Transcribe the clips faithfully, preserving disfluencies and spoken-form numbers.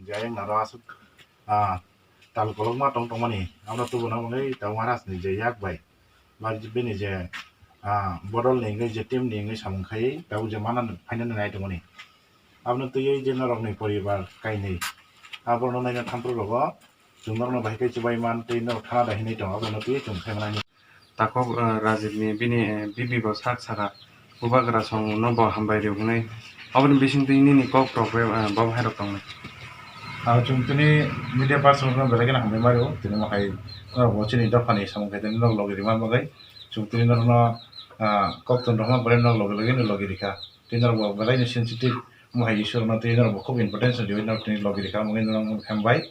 Jai naro aswk, ah, tal kolokma tong tongmani, abo tubuna bagwi tabuk Maharaj ni je yak bai, bari bini je, ah, bodol ni wngwi je team ni wngwi samung khai, tabuk je mana phainani nai tongmani. Abono twiwi je norokni poribar kainwi, aborokno naina thampru rogo chwng norokno bahai khe chubai man tei norok thana dai hinwi tongo, abono twiwi chwng khai manani. Takhuk, eh, Rajib ni bini, eh, bibi bo sak saka, bubagra song no bo hambai rw hwnwi. Aboni bisingtwi nini kok rok bai, eh, bo hai rok tongnai. Ah, chwng tini media person rok no belai kheno hambai ma rw, tini mo hai norok bo chini dopha ni samung khai tini norok logi rima bagwi. Chwng tini norok no, ah, kok tong rok ma belai norok logi logi no logi rikha. Tei norok bo belai no sensitive, omo hai Iswar no tei norok bo khub importance rwi norok tini logi rikha, omo wngwi norok hambai.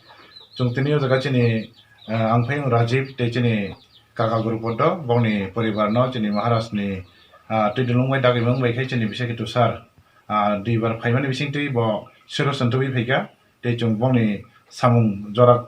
Chwng tini o jaga chini, ah, ang phai Rajib tei chini kaka guru poddo, bongni poribar no chini Maharaj ni, ah, twi dulung bai dagwi mung bai khe chini bisai khe Tushar, ah, duibar phaimani bising twi bo sero santubui phaikha. Tei chwng bongni samung jora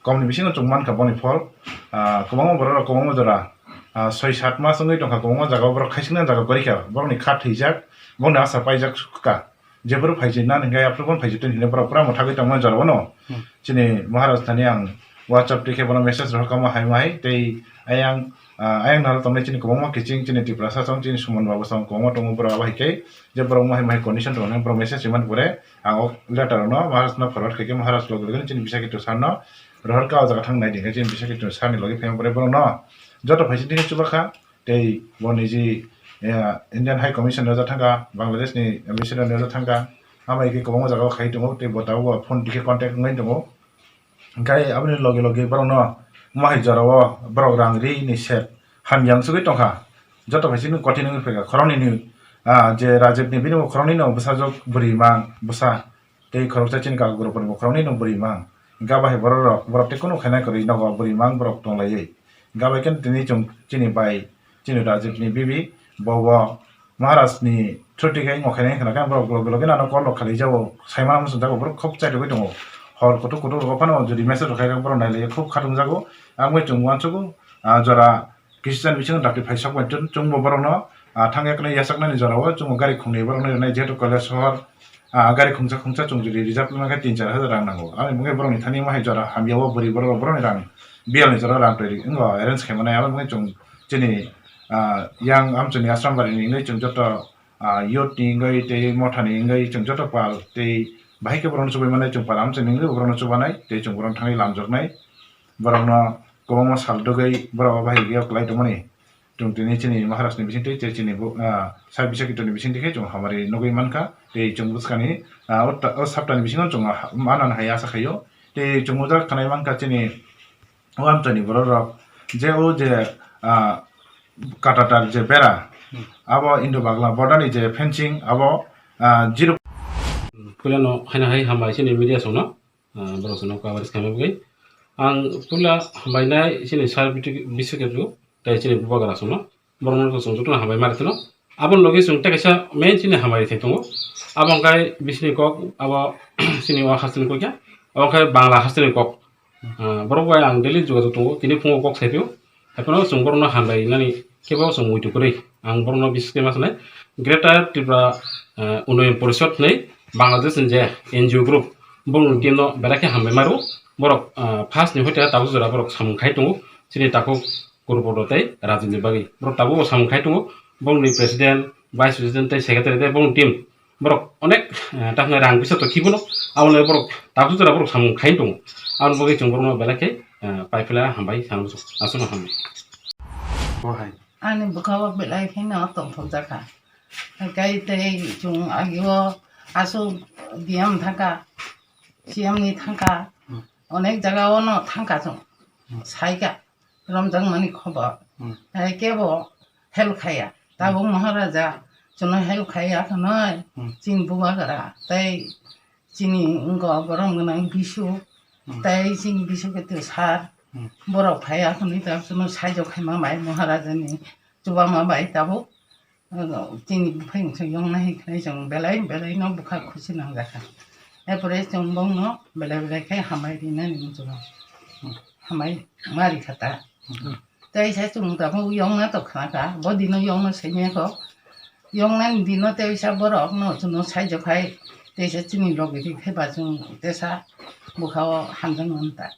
komni bisingo chwng mankha boni phol, ah, kwbangma borok rok kwbangma jora, ah, soi sat mas wngwi tongkha, kwbangma jaga o borok khaisikna jaga kwrwi kha, borokni kha thwijak, bongni asa paijak kha. Jephuru phaijak nani hwnkhe aphuru phano phaijak tong hinwi borok pura mwthagwi tongmani jora o no. Hmm. Chini Maharaj thani ang WhatsApp twi khe bono message rohor kha ma hai ma hai tei ayang, ah, ayang naro tongnai chini kwbangma kiching chini Tiprasa song chini Suman babu song kwbangma tongo borok abo hai khe je borok ma hai ma hai condition tongo borok message rimani pore ang o letter no Maharaj no forward khaikhe Maharaj logi logi chini bisai khe Tushar no rohor kha o jaga thang nai dinkhe chini bisai khe Tushar ni logi phai pore borok no joto phaising tini chuba kha tei bo niji, eh, Indian High Commission rwjak thangkha, Bangladesh ni ambassador rwjak thangkha, amo hai khe kwbangma jaga o khai tongo tei bo tabuk bo phone twi khe contact wngwi tongo. Hingke aboni loge loge borokno mohai jorao borok rang ri ni sep hamya wngsugui tongkha. Joto bai chini kothai wngwi phaikha khoroknwi ni, ah, je Rajib ni bini bo khoroknwi no bwsajwk bwrwi mang bwsa tei khoroksa chini kaka guru bo khoroknwi no bwrwi mang. Hingke abo hai borok rok borok tei kunu khainai kwrwi nogo bwrwi mang borok tonglaiwi. Hingke abo khe tini chwng chini bai chini Rajib ni bibi bo bo Maharaj ni through twi khe imo khainai khna khe borok loge loge nano call rok khalai jago, saimano muchung jago, borok khub chaitugwi tongo. Hor kutuk kutuk rogo phano jodi message rok khai khe borok nailaiya khub khatung jago. Ang bai chwng uansugo, ah, jora kisa ni bisingo dakti phai sok bai chwng bo borokno, ah, thang yaknai yachaknani jorao chwng bo gari khungnwi borokno rinai, jehetu Kailasohor, ah, gari khungsa khungsa chwng jodi reserve wngkha khe tin char hajar rang nango. Aboni bagwi borokni thani ma hai jora hamya o bwrwi borok rok borokni rang biyal ni jora rang twi wngo arrange khai manai, aboni bagwi chwng chini, ah, yang amchwngni Asrambari ni wngwi chwng joto, ah, youth ni wngwi tei motha ni wngwi chwng joto pal tei bahai khe borokno chubai mannai, chwng pal amchwngni wngwi borokno chubanai tei chwng borokno thangwi lamjaknai, borokno kwbangma sal dugwi borok bahai khe kwlai tongmani. Chwng tini chini Maharaj ni bisingtwi tei chini bo, ah, sai bisai kitor ni bisingtwi khe chwng hamari nugwi mankha tei chwng bwskani, ah, o ta-, o sapta ni bisingo chwng ha-, manani hai asa khaio tei chwng ujak khanai mankha chini o amchaini borok rok je o je, ah, katatar je bera, hmm, abo Indo Bagla border ni je fencing abo, ah, zero. Puila no haina hai hambai chini media song no, ah, borok song no coverage khaima bagwi. Ang puila hambai nai chini sir Biswakit, Biswakit tei chini bubagra song no. Borokno chwng jotono hambai ma rwthwino. Aboni logi chwng tei kaisa main chini hambai rwthai tongo. Abo hwnkhe bisini kok, abo chini o hasteni kok ya. Abo hwnkhe Bangla hasteni kok. Ah, borok bai ang daily jogajog tongo. Tini phungo kok sai phio. Haiphano chwng borokno hambai nani kebo chwng muitu kwrwi. Ang borokno bises khe ma sanai. Greater Tripura, ah, Unnayan Porishod hinwi Bangladesh ni je N G O group, borokni team no belai khe hambai ma rwo. Borok, ah, first ni hoite tabuk jora borok samung khai tongo. Chini takhuk Guru Bodo tei Rajib ni bagwi. Borok tabuk bo samung khai tongo. Borokni president, vice president tei secretary tei borokni team. Borok onek, eh, takhna rang bisa to khibono. Aboni borok tabuk jora borok samung khai tongo. Aboni bagwi chwng borokno belai khe, eh, paiphala hambai sango. Aswkno hambai. Bo hai. Ani bwkhao belai kheno tongthokjakha. Haikhe tei chwng agio aswk D M thangkha, C M ni thangkha, hmm, onek jagao no thangkha chwng. Hmm. Saikha. Romjakmani khobor. Hmm. Hai kebo help khaiya. Tabuk, hmm, Maharaja chwngno help khaiya khwnwi, hmm, chini bubagra tei chini wngkha borom gwnang Bisu. Hmm. Tei chini bisikutu sar, Hmm. borok phai aphano tabuk chwngno saijo khaima bai Maharajani chubama bai tabuk, uh, chini buphai wngsa yongna hai khlai chwng belai belai no bwkha khusi nangjakha. Erpore chwng bongno belai belai khe hambai rinani muchungo. Hmm. Hambai ma rikha ta. Hmm. Tei se chwng tabuk yongna to khnakha, bo dino yongna saimankho. Yongnani dino teisa borok no chwngno saijo khai, teisa chini logi ri phaiba chwng teisa bwkhao hamjaknani ta.